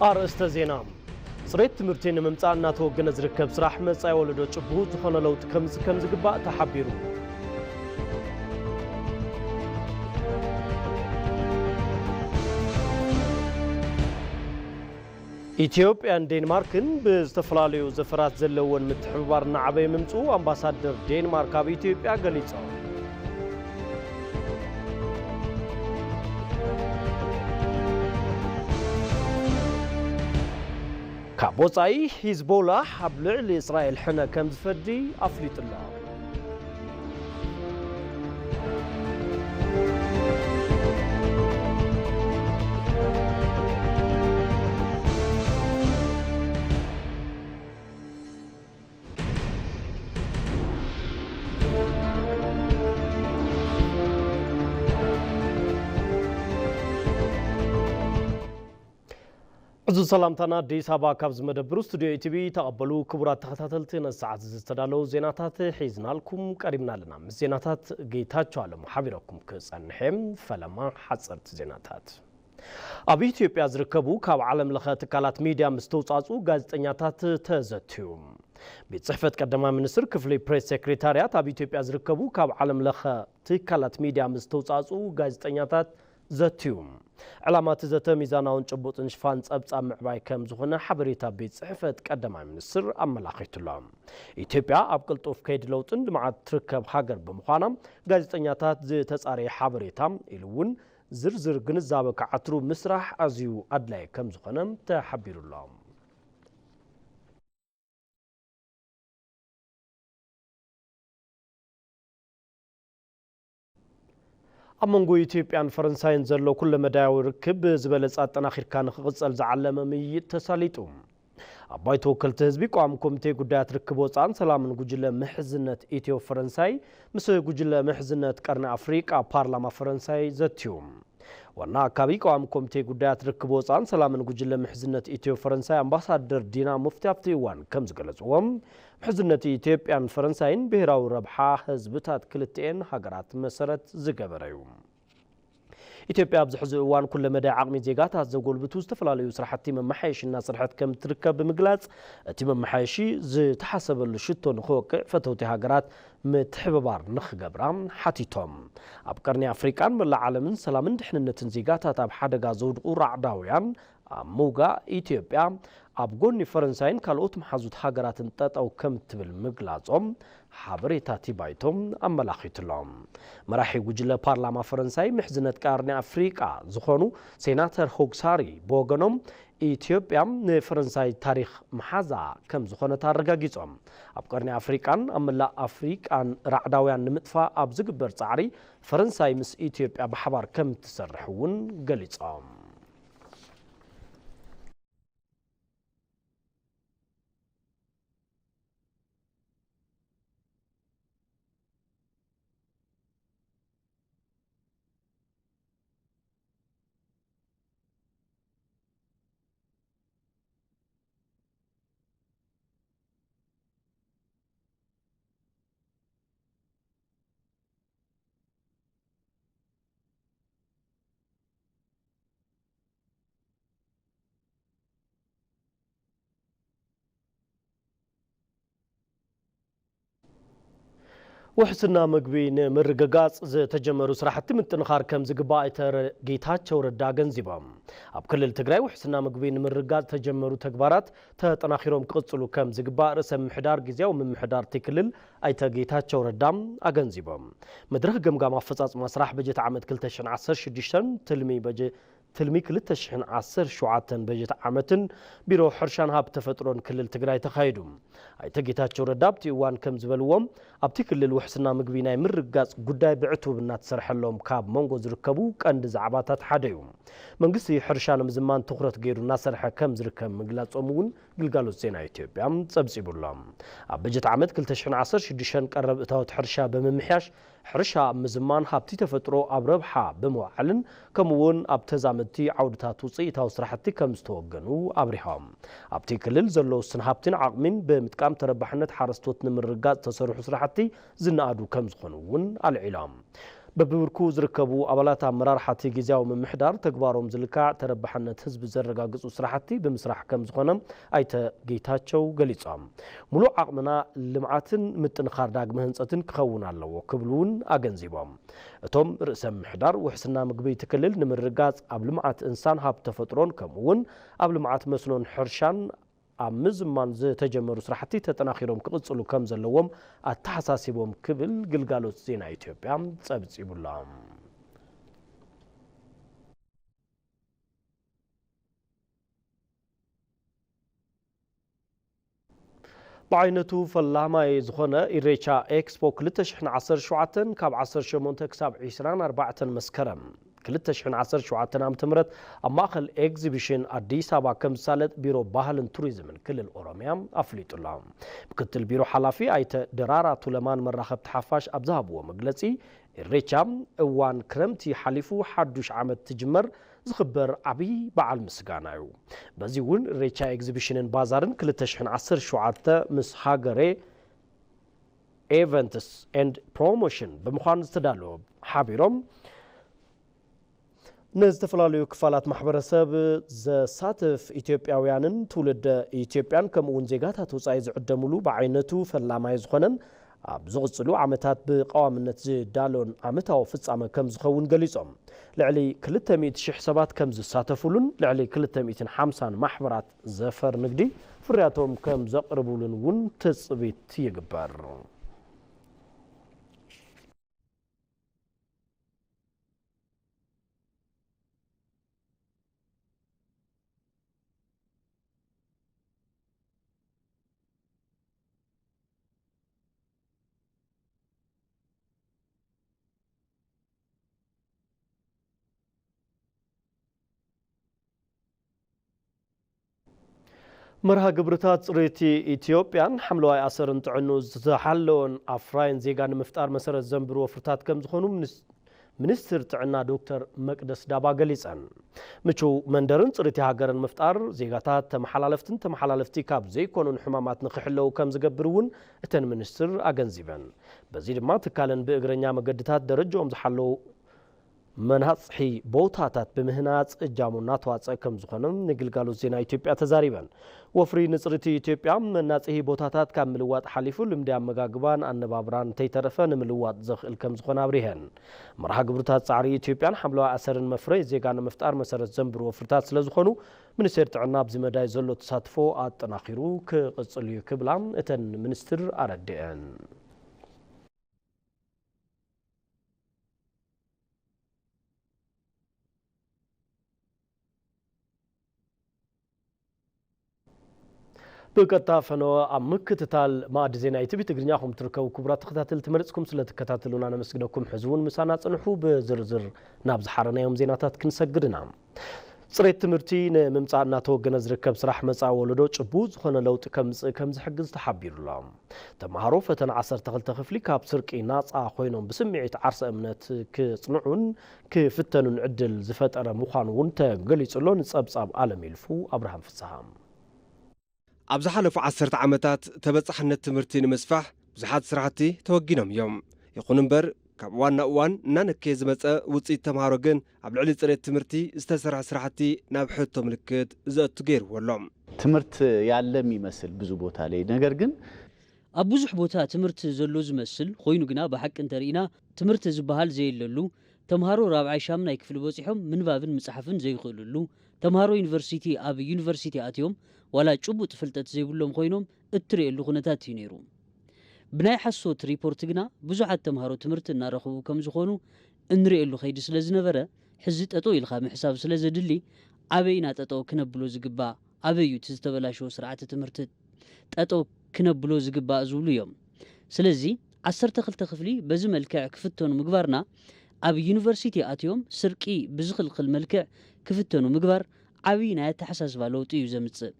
ኣርእስተ ዜና። ጽሬት ትምህርቲ ንምምጻእ እናተወገነ ዝርከብ ስራሕ መጻኢ ወለዶ ጭቡጥ ዝኾነ ለውጢ ከምዚ ከም ዝግባእ ተሓቢሩ። ኢትዮጵያን ዴንማርክን ብዝተፈላለዩ ዘፈራት ዘለወን ምትሕብባር እናዓበየ ምምጽኡ ኣምባሳደር ዴንማርክ ኣብ ኢትዮጵያ ገሊጾም። ካብ ወጻኢ፣ ሂዝቦላ ኣብ ልዕሊ እስራኤል ሕነ ከም ዝፈዲ ኣፍሊጡ ኣሎ። ዕዙዝ ሰላምታና ኣዲስ ኣበባ ካብ ዝመደብሩ ስቱዲዮ ኢቲቪ ተቐበሉ። ክቡራት ተኸታተልቲ፣ ነዚ ሰዓት እዚ ዝተዳለዉ ዜናታት ሒዝናልኩም ቀሪብና ኣለና። ምስ ዜናታት ጌታቸው ኣለሙ ሓቢረኩም ክጸንሕ እየ። ፈለማ ሓጸርቲ ዜናታት። ኣብ ኢትዮጵያ ዝርከቡ ካብ ዓለም ለኸ ትካላት ሚድያ ምስ ተውጻጹ ጋዜጠኛታት ተዘትዩ። ቤት ጽሕፈት ቀዳማይ ሚኒስትር ክፍሊ ፕሬስ ሴክሬታርያት ኣብ ኢትዮጵያ ዝርከቡ ካብ ዓለም ለኸ ትካላት ሚድያ ምስ ተውጻጹ ጋዜጠኛታት ዘትዩ። ዕላማ እቲ ዘተ ሚዛናውን ጭቡጥን ሽፋን ጸብጻብ ምዕባይ ከም ዝኾነ ሓበሬታ ቤት ጽሕፈት ቀዳማይ ሚኒስትር ኣመላኺቱ ኣሎ። ኢትዮጵያ ኣብ ቅልጡፍ ከይዲ ለውጥን ልምዓት ትርከብ ሃገር ብምዃና፣ ጋዜጠኛታት ዝተጻረየ ሓበሬታ ኢሉ እውን ዝርዝር ግንዛበ ክዓትሩ ምስራሕ ኣዝዩ ኣድላዪ ከም ዝኾነ ተሓቢሩ ኣሎ። ኣብ መንጎ ኢትዮጵያን ፈረንሳይን ዘሎ ኩለመዳያዊ ርክብ ብዝበለጸ ኣጠናኺርካ ንኽቕጸል ዝዓለመ ምይይጥ ተሳሊጡ። ኣብ ባይቶ ወከልቲ ህዝቢ ቀዋሚ ኮሚቴ ጉዳያት ርክብ ወጻእን ሰላምን ጉጅለ ምሕዝነት ኢትዮ ፈረንሳይ ምስ ጉጅለ ምሕዝነት ቀርኒ ኣፍሪቃ ፓርላማ ፈረንሳይ ዘትዩ። ዋና ኣካቢ ቀዋሚ ኮሚቴ ጉዳያት ርክብ ወጻእን ሰላምን ጉጅለ ምሕዝነት ኢትዮ ፈረንሳይ ኣምባሳደር ዲና ሙፍቲ ኣብቲ እዋን ከም ዝገለጽዎ፣ ምሕዝነት ኢትዮጵያን ፈረንሳይን ብሄራዊ ረብሓ ህዝብታት ክልቲኤን ሃገራት መሰረት ዝገበረ እዩ። ኢትዮጵያ ኣብዚ ሕዚ እዋን ኩለመዳይ ዓቕሚ ዜጋታት ዘጎልብቱ ዝተፈላለዩ ስራሕቲ መመሓየሺ እናሰርሐት ከም ትርከብ ብምግላጽ፣ እቲ መመሓየሺ ዝተሓሰበሉ ሽቶ ንኽወቅዕ ፈተውቲ ሃገራት ምትሕብባር ንኽገብራ ሓቲቶም። ኣብ ቀርኒ ኣፍሪቃን መላእ ዓለምን ሰላምን ድሕንነትን ዜጋታት ኣብ ሓደጋ ዘውድቑ ራዕዳውያን ኣብ ምውጋእ ኢትዮጵያ ኣብ ጎኒ ፈረንሳይን ካልኦት መሓዙት ሃገራትን ጠጠው ከም ትብል ምግላጾም ሓበሬታ እቲ ባይቶ ኣመላኺቱ ኣሎ። መራሒ ጉጅለ ፓርላማ ፈረንሳይ ምሕዝነት ቀርኒ ኣፍሪቃ ዝኾኑ ሴናተር ሆግሳሪ ብወገኖም፣ ኢትዮጵያ ንፈረንሳይ ታሪኽ መሓዛ ከም ዝኾነት ኣረጋጊጾም። ኣብ ቀርኒ ኣፍሪቃን ኣብ መላእ ኣፍሪቃን ራዕዳውያን ንምጥፋእ ኣብ ዝግበር ጻዕሪ ፈረንሳይ ምስ ኢትዮጵያ ብሓባር ከም እትሰርሕ እውን ገሊጾም። ውሕስና ምግቢ ንምርግጋጽ ዝተጀመሩ ስራሕቲ ምጥንኻር ከም ዝግባእ ኣይተ ረ-፣ ጌታቸው ረዳ ኣገንዚቦም። ኣብ ክልል ትግራይ ውሕስና ምግቢ ንምርግጋጽ ዝተጀመሩ ተግባራት ተጠናኺሮም ክቕጽሉ ከም ዝግባእ ርእሰ ምምሕዳር ግዝያዊ ምምሕዳር እቲ ክልል ኣይተ ጌታቸው ረዳ ኣገንዚቦም። መድረኽ ገምጋም ኣፈጻጽማ ስራሕ በጀት ዓመት ክልተ ሽሕን ዓሰርተ ሽዱሽተን ትልሚ በጀ-፣ ትልሚ ክልተ ሽሕን ዓሰርተ ሸውዓተን በጀት ዓመትን ቢሮ ሕርሻን ሃብቲ ተፈጥሮን ክልል ትግራይ ተኻይዱ። ኣይተ ጌታቸው ረዳ ኣብቲ እዋን ከም ዝበልዎም፣ ኣብቲ ክልል ውሕስና ምግቢ ናይ ምርግጋጽ ጉዳይ ብዕቱብ እናተሰርሐሎም ካብ መንጎ ዝርከቡ ቀንዲ ዛዕባታት ሓደ እዩ። መንግስቲ ሕርሻ ንምዝማን ትኹረት ገይሩ እናሰርሐ ከም ዝርከብ ምግላጾም እውን ግልጋሎት ዜና ኢትዮጵያ ጸብጺቡ ኣሎ። ኣብ በጀት ዓመት ክልተ ሽሕን ዓሰርተ ሽዱሽተን ቀረብ እታወት ሕርሻ ብምምሕያሽ፣ ሕርሻ ኣብ ምዝማን፣ ሃብቲ ተፈጥሮ ኣብ ረብሓ ብምውዓልን ከምኡ እውን ኣብ ተዛመድቲ ዓውድታት ውፅኢታዊ ስራሕቲ ከም ዝተወገኑ ኣብሪሆም። ኣብቲ ክልል ዘሎ ውሱን ሃብትን ዓቕሚን ብምጥቃም ተረባሕነት ሓረስቶት ንምርግጋፅ ዝተሰርሑ ስራሕቲ ዝነኣዱ ከም ዝኾኑ እውን ኣልዒሎም። በብብርኩ ዝርከቡ ኣባላት ኣመራርሓ እቲ ግዝያዊ ምምሕዳር ተግባሮም ዝልካዕ ተረባሕነት ህዝቢ ዘረጋግፁ ስራሕቲ ብምስራሕ ከም ዝኾነ ኣይተ ጌታቸው ገሊፆም። ሙሉእ ዓቕምና ልምዓትን ምጥንኻር ዳግመ ህንፀትን ክኸውን ኣለዎ ክብሉ እውን ኣገንዚቦም። እቶም ርእሰ ምምሕዳር ውሕስና ምግቢ እቲ ክልል ንምርጋፅ ኣብ ልምዓት እንስሳን ሃብቲ ተፈጥሮን ከምኡ እውን ኣብ ልምዓት መስኖን ሕርሻን ኣብ ምዝማን ዝተጀመሩ ስራሕቲ ተጠናኺሮም ክቕፅሉ ከም ዘለዎም ኣተሓሳሲቦም ክብል ግልጋሎት ዜና ኢትዮጵያ ጸብጺቡላ። ብዓይነቱ ፈላማይ ዝኾነ ኢሬቻ ኤክስፖ ክልተ ሽሕን ዓሰርተ ሸውዓተን ካብ ዓሰርተ ሸሞንተ ክሳብ ዕስራን ኣርባዕተን መስከረም ክልተ ሽሕን ዓሰርተ ሸውዓተን ዓመተ ምህረት ኣብ ማእኸል ኤግዚቢሽን ኣዲስ ኣበባ ከም ዝሳለጥ ቢሮ ባህልን ቱሪዝምን ክልል ኦሮሚያ ኣፍሊጡ ኣሎ። ምክትል ቢሮ ሓላፊ ኣይተ ደራራ ቱለማን መራኸብቲ ሓፋሽ ኣብ ዝሃብዎ መግለፂ፣ ኢሬቻ እዋን ክረምቲ ሓሊፉ ሓዱሽ ዓመት ትጅመር ዝኽበር ዓብዪ በዓል ምስጋና እዩ። በዚ እውን ኢሬቻ ኤግዚቢሽንን ባዛርን ክልተ ሽሕን ዓሰርተ ሸውዓተ ምስ ሃገሬ ኤቨንትስ ኤንድ ፕሮሞሽን ብምዃን ዝተዳለወ ሓቢሮም፣ ንዝተፈላለዩ ክፋላት ማሕበረሰብ ዘሳትፍ ኢትዮጵያውያንን ትውልደ ኢትዮጵያን ከምኡ እውን ዜጋታት ወፃኢ ዝዕደምሉ ብዓይነቱ ፈላማይ ዝኾነን ኣብ ዝቕፅሉ ዓመታት ብቐዋምነት ዝዳሎን ዓመታዊ ፍጻመ ከም ዝኸውን ገሊጾም። ልዕሊ ክልተ ሚእቲ ሺሕ ሰባት ከም ዝሳተፉሉን ልዕሊ ክልተ ሚእትን ሓምሳን ማሕበራት ዘፈር ንግዲ ፍርያቶም ከም ዘቕርቡሉን እውን ትጽቢት ይግበር። መርሃ ግብርታት ጽሬቲ ኢትዮጵያን ሓምለዋይ ኣሰርን ጥዕንኡ ዝተሓለወን ኣፍራይን ዜጋ ንምፍጣር መሰረት ዘንብሩ ወፍርታት ከም ዝኾኑ ሚኒስ-፣ ሚኒስትር ጥዕና ዶክተር መቅደስ ዳባ ገሊጸን። ምቹው መንደርን ጽሬቲ ሃገርን ምፍጣር ዜጋታት ተመሓላለፍትን ተመሓላለፍቲ ካብ ዘይኮኑን ሕማማት ንክሕለዉ ከም ዝገብር እውን እተን ሚኒስትር ኣገንዚበን። በዚ ድማ ትካለን ብእግረኛ መገድታት ደረጃኦም ዝሓለዉ መናጽሒ ቦታታት ብምህናጽ እጃሙ እናተዋጸ ከም ዝኾነ ንግልጋሎት ዜና ኢትዮጵያ ተዛሪበን። ወፍሪ ንጽሪቲ ኢትዮጵያ መናጽሂ ቦታታት ካብ ምልዋጥ ሓሊፉ ልምዲ ኣመጋግባን ኣነባብራን እንተይተረፈ ንምልዋጥ ዘኽእል ከም ዝኾነ ኣብሪሀን። መርሃ ግብርታት ጻዕሪ ኢትዮጵያን ሓምለዋይ ኣሰርን መፍረይ ዜጋ ንምፍጣር መሰረት ዘንብሩ ወፍርታት ስለ ዝኾኑ ሚኒስቴር ጥዕና ኣብዚ መዳይ ዘሎ ተሳትፎ ኣጠናኺሩ ክቕጽል እዩ ክብላ እተን ሚኒስትር ኣረዲአን። ብቀጥታ ፈነወ ኣብ ምክትታል ማእዲ ዜና ኢቲቪ ትግርኛ ኹም ትርከቡ። ክቡራት ተኸታተልቲ፣ መሪጽኩም ስለ ትከታተሉና ነመስግነኩም። ሕዚ እውን ምሳና ጽንሑ። ብዝርዝር ናብ ዝሓረናዮም ዜናታት ክንሰግድ ኢና። ጽሬት ትምህርቲ ንምምጻእ እናተወገነ ዝርከብ ስራሕ መጻኢ ወለዶ ጭቡጥ ዝኾነ ለውጢ ከምጽእ ከም ዝሕግዝ ተሓቢሩ ኣሎ። ተምሃሮ ፈተና ዓሰርተ ክልተ ክፍሊ ካብ ስርቂ ናጻ ኮይኖም ብስምዒት ዓርሰ እምነት ክጽንዑን ክፍተኑን ዕድል ዝፈጠረ ምዃኑ እውን ተገሊጹ ኣሎ። ንጸብጻብ ኣለም ይልፉ ኣብርሃም ፍስሃ። ኣብ ዝሓለፉ ዓሰርተ ዓመታት ተበጻሕነት ትምህርቲ ንምስፋሕ ብዙሓት ስራሕቲ ተወጊኖም እዮም። ይኹን እምበር፣ ካብ እዋን ናብ እዋን እናነከየ ዝመጸ ውጽኢት ተምሃሮ ግን ኣብ ልዕሊ ጽሬት ትምህርቲ ዝተሰርሐ ስራሕቲ ናብ ሕቶ ምልክት ዘእቱ ገይርዎ ኣሎ። ትምህርት ያለ የሚመስል ብዙ ቦታ ላይ፣ ነገር ግን ኣብ ብዙሕ ቦታ ትምህርቲ ዘሎ ዝመስል ኮይኑ ግና ብሓቂ እንተርኢና ትምህርቲ ዝበሃል ዘየለሉ፣ ተምሃሮ ራብዓይ ሻምናይ ክፍሊ በጺሖም ምንባብን ምጽሓፍን ዘይኽእልሉ፣ ተምሃሮ ዩኒቨርሲቲ ኣብ ዩኒቨርሲቲ ኣትዮም ዋላ ጭቡጥ ፍልጠት ዘይብሎም ኮይኖም እትርእየሉ ኩነታት እዩ ነይሩ። ብናይ ሓሶት ሪፖርት ግና ብዙሓት ተምሃሮ ትምህርቲ እናረኽቡ ከም ዝኾኑ እንርእየሉ ከይዲ ስለ ዝነበረ፣ ሕዚ ጠጠው ኢልካ ምሕሳብ ስለ ዘድሊ፣ ኣበይ ኢና ጠጠው ክነብሎ ዝግባእ? ኣበይ እዩ እቲ ዝተበላሸወ ስርዓተ ትምህርቲ ጠጠው ክነብሎ ዝግባእ ዝብሉ እዮም። ስለዚ፣ ዓሰርተ ክልተ ክፍሊ በዚ መልክዕ ክፍተኑ ምግባርና፣ ኣብ ዩኒቨርሲቲ ኣትዮም ስርቂ ብዝኽልክል መልክዕ ክፍተኑ ምግባር ዓብዪ ናይ ኣተሓሳስባ ለውጢ እዩ ዘምጽእ።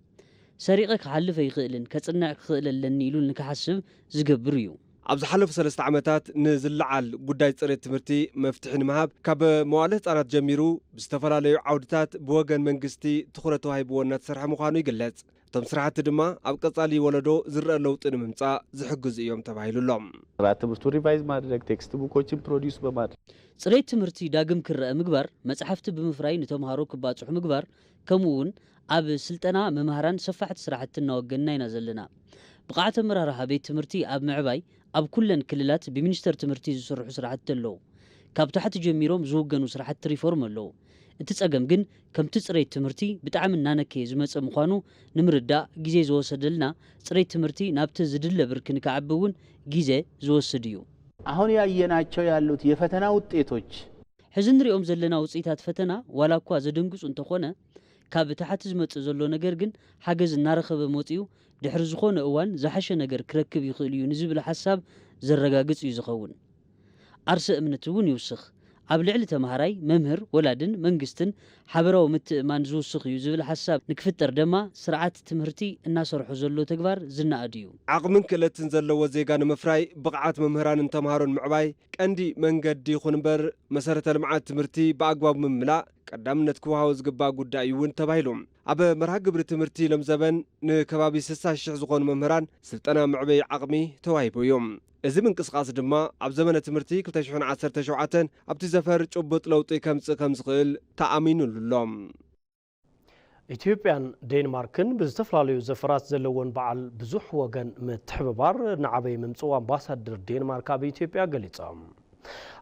ሰሪቐ ክሓልፍ ኣይኽእልን፣ ከጽንዕ ክኽእል ኣለኒ ኢሉ ንክሓስብ ዝገብር እዩ። ኣብ ዝሓለፉ ሰለስተ ዓመታት ንዝለዓል ጉዳይ ጽሬት ትምህርቲ መፍትሒ ንምሃብ ካብ መዋለ ህጻናት ጀሚሩ ብዝተፈላለዩ ዓውድታት ብወገን መንግስቲ ትኹረት ተዋሂብዎ እናተሰርሐ ምዃኑ ይግለጽ። እቶም ስራሕቲ ድማ ኣብ ቀጻሊ ወለዶ ዝረአ ለውጢ ንምምጻእ ዝሕግዙ እዮም ተባሂሉ ኣሎ። ስርዓት ትምህርቱ ሪቫይዝ ማድረግ፣ ቴክስት ቡኮችን ፕሮዲውስ በማድረግ ጽሬት ትምህርቲ ዳግም ክረአ ምግባር፣ መጻሕፍቲ ብምፍራይ ንተምሃሮ ክባጽሑ ምግባር፣ ከምኡ እውን ኣብ ስልጠና መምህራን ሰፋሕቲ ስራሕቲ እናወገንና ኢና ዘለና። ብቕዓት ኣመራርሓ ቤት ትምህርቲ ኣብ ምዕባይ ኣብ ኩለን ክልላት ብሚኒስተር ትምህርቲ ዝስርሑ ስራሕቲ ኣለዉ። ካብ ታሕቲ ጀሚሮም ዝውገኑ ስራሕቲ ሪፎርም ኣለዉ። እቲ ጸገም ግን ከምቲ ጽሬት ትምህርቲ ብጣዕሚ እናነከየ ዝመጸ ምዃኑ ንምርዳእ ግዜ ዝወሰደልና፣ ጽሬት ትምህርቲ ናብቲ ዝድለ ብርኪ ንክዓቢ እውን ግዜ ዝወስድ እዩ። አሁን ያየናቸው ያሉት የፈተና ውጤቶች ሕዚ ንሪኦም ዘለና ውፅኢታት ፈተና ዋላ እኳ ዘደንግፁ እንተኾነ፣ ካብ ታሕቲ ዝመፅእ ዘሎ ነገር ግን ሓገዝ እናረኸበ መፂኡ ድሕሪ ዝኾነ እዋን ዝሓሸ ነገር ክረክብ ይኽእል እዩ ንዝብል ሓሳብ ዘረጋግፅ እዩ ዝኸውን። ዓርሰ እምነት እውን ይውስኽ። ኣብ ልዕሊ ተምሃራይ፣ መምህር፣ ወላድን መንግስትን ሓበራዊ ምትእማን ዝውስኽ እዩ ዝብል ሓሳብ ንክፍጠር ድማ ስርዓት ትምህርቲ እናሰርሖ ዘሎ ተግባር ዝነኣድ እዩ። ዓቕምን ክእለትን ዘለዎ ዜጋ ንምፍራይ ብቕዓት መምህራንን ተምሃሮን ምዕባይ ቀንዲ መንገዲ ይኹን እምበር መሰረተ ልምዓት ትምህርቲ ብኣግባቡ ምምላእ ቀዳምነት ክወሃቦ ዝግባእ ጉዳይ እዩ እውን ተባሂሉ። ኣብ መርሃ ግብሪ ትምህርቲ ሎም ዘበን ንከባቢ ስሳ ሽሕ ዝኾኑ መምህራን ስልጠና መዕበዪ ዓቕሚ ተዋሂቡ እዩ። እዚ ምንቅስቓስ ድማ ኣብ ዘመነ ትምህርቲ ክልተ ሽሕን ዓሰርተ ሸውዓተን ኣብቲ ዘፈር ጭቡጥ ለውጢ ከምጽእ ከም ዝኽእል ተኣሚኑሉ ኣሎ። ኢትዮጵያን ዴንማርክን ብዝተፈላለዩ ዘፈራት ዘለወን በዓል ብዙሕ ወገን ምትሕብባር እናዓበየ ምምፅኡ ኣምባሳደር ዴንማርክ ኣብ ኢትዮጵያ ገሊፆም።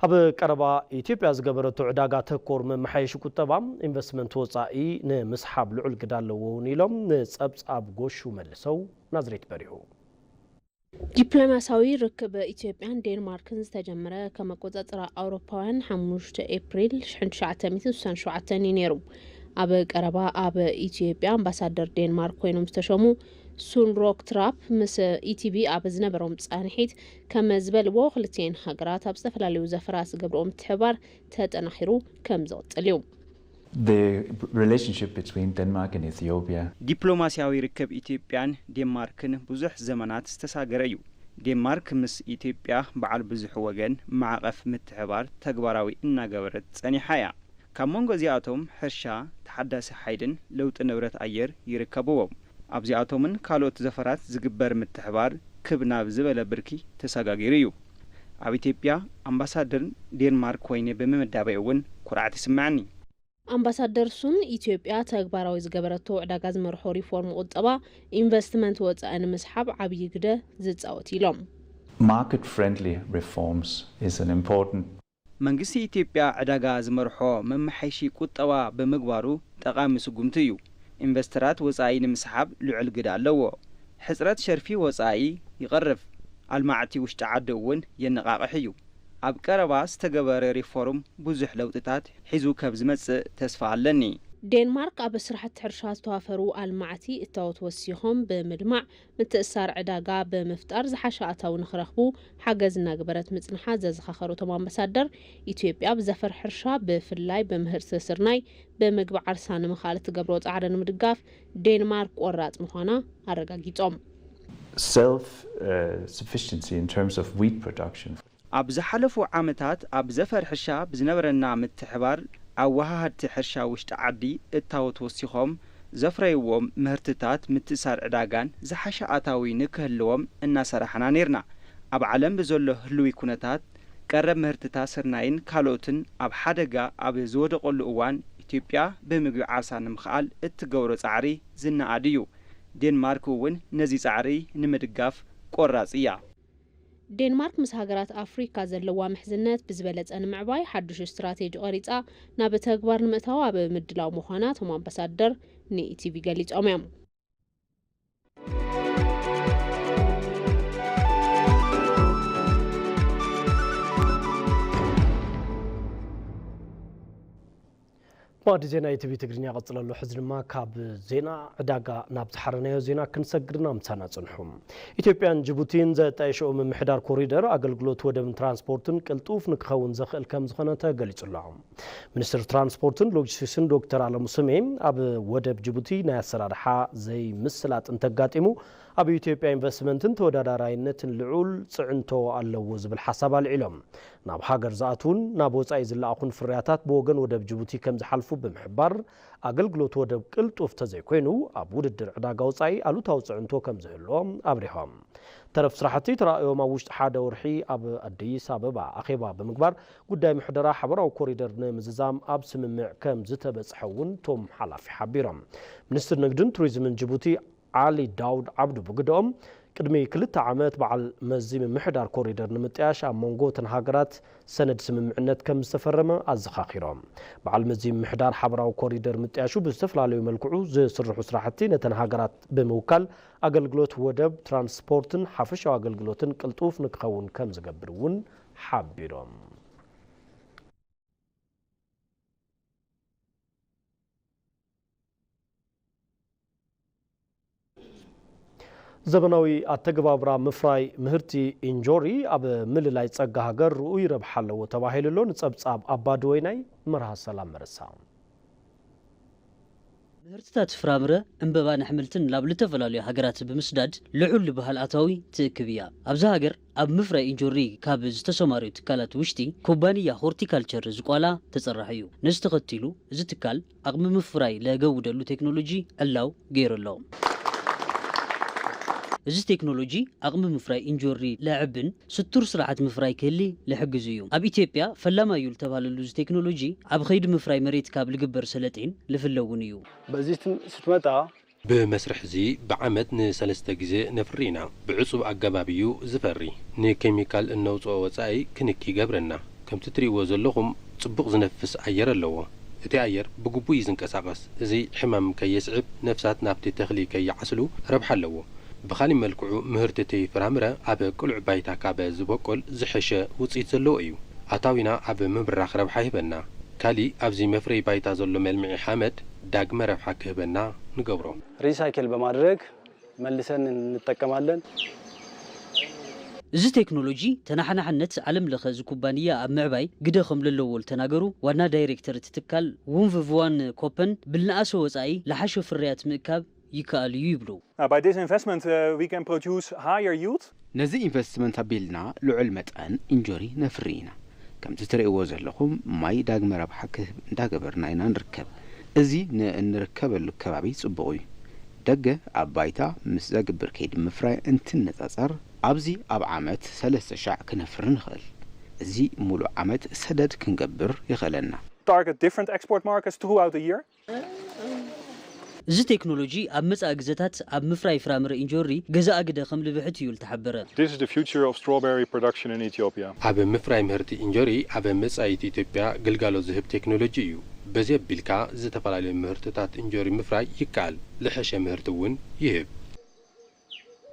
ኣብ ቀረባ ኢትዮጵያ ዝገበረቶ ዕዳጋ ተኮር መመሓየሺ ቁጠባ ኢንቨስትመንት ወፃኢ ንምስሓብ ልዑል ግደ ኣለዎ እውን ኢሎም ንፀብፃብ ጎሹ መልሰው ናዝሬት በሪሁ። ዲፕሎማሲያዊ ርክብ ኢትዮጵያን ዴንማርክን ዝተጀመረ ከም ኣቆጻጽራ ኣውሮፓውያን ሓሙሽተ ኤፕሪል ሽሕን ትሽዓተ ሚእትን ስሳን ሸውዓተን እዩ ነይሩ። ኣብ ቀረባ ኣብ ኢትዮጵያ ኣምባሳደር ዴንማርክ ኮይኖም ዝተሸሙ ሱንሮክ ትራፕ ምስ ኢቲቪ ኣብ ዝነበሮም ጻንሒት ከም ዝበልዎ ክልቲኤን ሃገራት ኣብ ዝተፈላለዩ ዘፈራት ዝገብርኦ ምትሕብባር ተጠናኺሩ ከም ዝቕጽል እዩ። The relationship between Denmark and Ethiopia. ዲፕሎማሲያዊ ርክብ ኢትዮጵያን ዴንማርክን ብዙሕ ዘመናት ዝተሳገረ እዩ። ዴንማርክ ምስ ኢትዮጵያ በዓል ብዙሕ ወገን ማዕቐፍ ምትሕባር ተግባራዊ እናገበረት ጸኒሓ እያ። ካብ መንጎ እዚኣቶም ሕርሻ፣ ተሓዳሲ ሓይልን ለውጢ ንብረት ኣየር ይርከብዎም። ኣብዚኣቶምን ካልኦት ዘፈራት ዝግበር ምትሕባር ክብ ናብ ዝበለ ብርኪ ተሰጋጊሩ እዩ። ኣብ ኢትዮጵያ ኣምባሳደር ዴንማርክ ኮይነ ብምምዳበይ እውን ኩርዓት ይስምዐኒ። ኣምባሳደር ሱን ኢትዮጵያ ተግባራዊ ዝገበረቶ ዕዳጋ ዝመርሖ ሪፎርም ቁጠባ ኢንቨስትመንት ወፃኢ ንምስሓብ ዓብዪ ግደ ዝፃወት ኢሎም። Market friendly reforms is an important መንግስቲ ኢትዮጵያ ዕዳጋ ዝመርሖ መመሓይሺ ቁጠባ ብምግባሩ ጠቓሚ ስጉምቲ እዩ። ኢንቨስተራት ወፃኢ ንምስሓብ ልዑል ግደ ኣለዎ። ሕፅረት ሸርፊ ወፃኢ ይቐርፍ፣ ኣልማዕቲ ውሽጢ ዓዲ እውን የነቓቕሕ እዩ። ኣብ ቀረባ ዝተገበረ ሪፎርም ብዙሕ ለውጥታት ሒዙ ከም ዝመፅእ ተስፋ ኣለኒ። ዴንማርክ ኣብ ስራሕቲ ሕርሻ ዝተዋፈሩ ኣልማዕቲ እታወት ወሲኾም ብምልማዕ ምትእሳር ዕዳጋ ብምፍጣር ዝሓሸ ኣታዊ ንክረኽቡ ሓገዝ እናገበረት ምፅንሓ ዘዘኻኸሩ እቶም ኣምባሳደር፣ ኢትዮጵያ ብዘፈር ሕርሻ ብፍላይ ብምህርቲ ስርናይ ብምግቢ ዓርሳ ንምኽኣል እትገብሮ ፃዕሪ ንምድጋፍ ዴንማርክ ቆራፅ ምዃና ኣረጋጊፆም። Self uh, sufficiency in terms of wheat production. ኣብ ዝሓለፉ ዓመታት ኣብ ዘፈር ሕርሻ ብዝነበረና ምትሕባር ኣወሃሃድቲ ሕርሻ ውሽጢ ዓዲ እታወት ወሲኾም ዘፍረይዎም ምህርትታት ምትእሳር ዕዳጋን ዝሓሸ ኣታዊ ንክህልዎም እናሰራሕና ነይርና። ኣብ ዓለም ብዘሎ ህልዊ ኩነታት ቀረብ ምህርትታት ስርናይን ካልኦትን ኣብ ሓደጋ ኣብ ዝወደቐሉ እዋን ኢትዮጵያ ብምግቢ ዓርሳ ንምኽኣል እትገብሮ ፃዕሪ ዝነኣድ እዩ። ዴንማርክ እውን ነዚ ፃዕሪ ንምድጋፍ ቆራፅ እያ። ዴንማርክ ምስ ሃገራት ኣፍሪካ ዘለዋ ምሕዝነት ብዝበለፀ ንምዕባይ ሓዱሽ ስትራቴጂ ቀሪፃ ናብ ተግባር ንምእታው ኣብ ምድላው ምዃና እቶም ኣምባሳደር ንኢቲቪ ገሊፆም እዮም። ማዕዲ ዜና ኢቲቪ ትግርኛ ቀጽለሉ። ሕዚ ድማ ካብ ዜና ዕዳጋ ናብ ዝሓረናዮ ዜና ክንሰግርና ምሳና ጽንሑ። ኢትዮጵያን ጅቡቲን ዘጣየሽኦ ምምሕዳር ኮሪደር ኣገልግሎት ወደብን ትራንስፖርትን ቅልጡፍ ንክኸውን ዘኽእል ከም ዝኾነ ተገሊጹ ኣሎ። ሚኒስትር ትራንስፖርትን ሎጂስቲክስን ዶክተር ኣለሙ ስሜ ኣብ ወደብ ጅቡቲ ናይ ኣሰራርሓ ዘይምስላጥ እንተጋጢሙ ኣብ ኢትዮጵያ ኢንቨስትመንትን ተወዳዳራይነትን ልዑል ጽዕንቶ ኣለዎ ዝብል ሓሳብ ኣልዒሎም። ናብ ሃገር ዝኣትዉን ናብ ወጻኢ ዝለኣኹን ፍርያታት ብወገን ወደብ ጅቡቲ ከም ዝሓልፉ ብምሕባር፣ ኣገልግሎት ወደብ ቅልጡፍ ተዘይኮይኑ ኣብ ውድድር ዕዳጋ ወጻኢ ኣሉታዊ ጽዕንቶ ከም ዝህልዎ ኣብሪሆም። ተረፍ ስራሕቲ ተራእዮም ኣብ ውሽጢ ሓደ ወርሒ ኣብ ኣዲስ ኣበባ ኣኼባ ብምግባር ጉዳይ ምሕደራ ሓበራዊ ኮሪደር ንምዝዛም ኣብ ስምምዕ ከም ዝተበጽሐ እውን እቶም ሓላፊ ሓቢሮም። ሚኒስትር ንግድን ቱሪዝምን ጅቡቲ ዓሊ ዳውድ ዓብዱ ብግደኦም፣ ቅድሚ ክልተ ዓመት በዓል መዚ ምምሕዳር ኮሪደር ንምጥያሽ ኣብ መንጎ እተን ሃገራት ሰነድ ስምምዕነት ከም ዝተፈረመ ኣዘኻኺሮም። በዓል መዚ ምምሕዳር ሓበራዊ ኮሪደር ምጥያሹ ብዝተፈላለዩ መልክዑ ዝስርሑ ስራሕቲ ነተን ሃገራት ብምውካል ኣገልግሎት ወደብ፣ ትራንስፖርትን ሓፈሻዊ ኣገልግሎትን ቅልጡፍ ንክኸውን ከም ዝገብር እውን ሓቢሮም። ዘበናዊ ኣተገባብራ ምፍራይ ምህርቲ ኢንጆሪ ኣብ ምልላይ ጸጋ ሃገር ርኡይ ረብሓ ኣለዎ ተባሂሉ ኣሎ። ንጸብጻብ ኣባድወይናይ መርሃ ሰላም መረሳ። ምህርትታት ፍራምረ፣ ዕምበባን ኣሕምልትን ናብ ዝተፈላለዩ ሃገራት ብምስዳድ ልዑል ዝበሃል ኣታዊ ትእክብ እያ። ኣብዚ ሃገር ኣብ ምፍራይ ኢንጆሪ ካብ ዝተሰማረዩ ትካላት ውሽጢ ኩባንያ ሆርቲካልቸር ዝቋላ ተጸራሕ እዩ። ነዚ ተኸቲሉ እዚ ትካል ዓቕሚ ምፍራይ ለገውደሉ ቴክኖሎጂ ዕላው ገይሩ ኣሎ። እዚ ቴክኖሎጂ ዓቕሚ ምፍራይ እንጆሪ ለዕብን ስቱር ስርዓት ምፍራይ ክህሊ ልሕግዝ እዩ። ኣብ ኢትዮጵያ ፈላማይ እዩ ልተባህለሉ እዚ ቴክኖሎጂ ኣብ ኸይዲ ምፍራይ መሬት ካብ ልግበር ሰለጤን ልፍለ እውን እዩ። በዚህ ትም- ስትመጣ ብመስርሕ እዚ ብዓመት ንሰለስተ ግዜ ነፍሪ ኢና። ብዕጹብ ኣገባብ እዩ ዝፈሪ። ንኬሚካል እነውጽኦ ወጻኢ ክንክ ይገብረና። ከምቲ ትርእይዎ ዘለኹም ጽቡቕ ዝነፍስ ኣየር ኣለዎ። እቲ ኣየር ብግቡእ እዩ ዝንቀሳቐስ። እዚ ሕማም ከየስዕብ ነፍሳት ናብቲ ተኽሊ ከይዓስሉ ረብሓ ኣለዎ። ብኻሊእ መልክዑ ምህርቲ እቲ ፍራምረ ኣብ ቅሉዕ ባይታ ካብ ዝበቁል ዝሐሸ ውጽኢት ዘለዎ እዩ። ኣታዊና ኣብ ምብራኽ ረብሓ ይህበና። ካሊእ ኣብዚ መፍረይ ባይታ ዘሎ መልምዒ ሓመድ ዳግመ ረብሓ ክህበና ንገብሮ። ሪሳይክል በማድረግ መልሰን እንጠቀማለን። እዚ ቴክኖሎጂ ተናሓናሕነት ዓለም ለኸ እዚ ኩባንያ ኣብ ምዕባይ ግደ ከም ለለዎ ልተናገሩ ዋና ዳይሬክተር እቲ ትካል ውንቭ ቭዋን ኮፐን ብልንኣሰ ወጻኢ ለሓሸ ፍርያት ምእካብ ይከኣል እዩ ይብሉ። Now, by this investment, uh, we can produce higher yield. ነዚ ኢንቨስትመንት ኣቢልና ልዑል መጠን እንጆሪ ነፍሪ ኢና። ከምቲ ትርእይዎ ዘለኹም ማይ ዳግመ ረብሓ ክህብ እንዳገበርና ኢና ንርከብ። እዚ ንእንርከበሉ ከባቢ ጽቡቕ እዩ። ደገ ኣብ ባይታ ምስ ዘግብር ከይዲ ምፍራይ እንትነጻጸር ኣብዚ ኣብ ዓመት ሰለስተ ሻዕ ክነፍሪ ንኽእል። እዚ ሙሉእ ዓመት ሰደድ ክንገብር የኽእለና። Target different export markets throughout the year. እዚ ቴክኖሎጂ ኣብ መጻኢ ግዘታት ኣብ ምፍራይ ፍራምረ እንጆሪ ገዛኢ ግደ ከም ልብሕት እዩ ልተሓበረ። This is the future of strawberry production in Ethiopia. ኣብ ምፍራይ ምህርቲ እንጆሪ ኣብ መጻኢት ኢትዮጵያ ግልጋሎት ዝህብ ቴክኖሎጂ እዩ። በዚ ኣቢልካ ዝተፈላለዩ ምህርትታት እንጆሪ ምፍራይ ይከኣል። ልሐሸ ምህርቲ እውን ይህብ።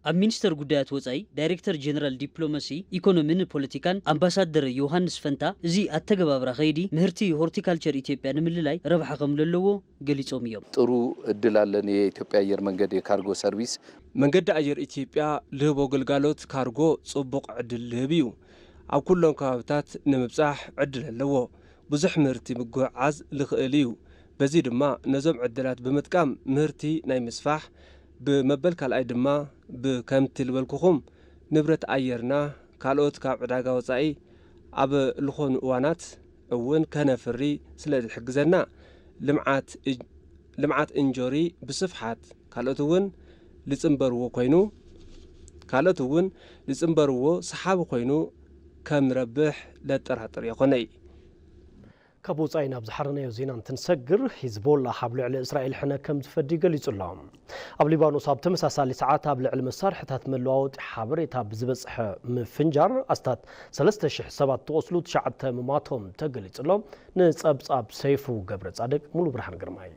ኣብ ሚኒስተር ጉዳያት ወጻኢ ዳይሬክተር ጀነራል ዲፕሎማሲ፣ ኢኮኖሚን ፖለቲካን ኣምባሳደር ዮሃንስ ፈንታ፣ እዚ ኣተገባብራ ኸይዲ ምህርቲ ሆርቲካልቸር ኢትዮጵያ ንምልላይ ረብሓ ከም ዘለዎ ገሊጾም እዮም። ጥሩ እድል ኣለን። የኢትዮጵያ አየር መንገድ የካርጎ ሰርቪስ። መንገዲ ኣየር ኢትዮጵያ ልህቦ ግልጋሎት ካርጎ ጽቡቕ ዕድል ልህብ እዩ። ኣብ ኩሎም ከባብታት ንምብጻሕ ዕድል ኣለዎ። ብዙሕ ምህርቲ ምጉዕዓዝ ልኽእል እዩ። በዚ ድማ ነዞም ዕድላት ብምጥቃም ምህርቲ ናይ ምስፋሕ፣ ብመበል ካልኣይ ድማ ብከምቲ ልበልኩኹም ንብረት ኣየርና ካልኦት ካብ ዕዳጋ ወጻኢ ኣብ ልኾኑ እዋናት እውን ከነፍሪ ስለ ዝሕግዘና ልምዓት እጅ- ልምዓት እንጆሪ ብስፍሓት ካልኦት እውን ልጽንበርዎ ኮይኑ ካልኦት እውን ልጽንበርዎ ሰሓቢ ኮይኑ ከም ንረብሕ ለጠራጥር የኾነይ። ካብ ወጻኢ ናብ ዝሓረናዮ ዜና እንትንሰግር፣ ሂዝቦላ ኣብ ልዕሊ እስራኤል ሕነ ከም ዝፈዲ ገሊጹ ኣሎ። ኣብ ሊባኖስ ኣብ ተመሳሳሊ ሰዓት ኣብ ልዕሊ መሳርሕታት መለዋወጢ ሓበሬታ ብዝበጽሐ ምፍንጃር ኣስታት ሰለስተ ሽሕ ሰባት ትቖስሉ፣ ትሽዓተ ምማቶም ተገሊጹ ኣሎ። ንጸብጻብ ሰይፉ ገብረ ጻድቅ፣ ሙሉ ብርሃን ግርማይ።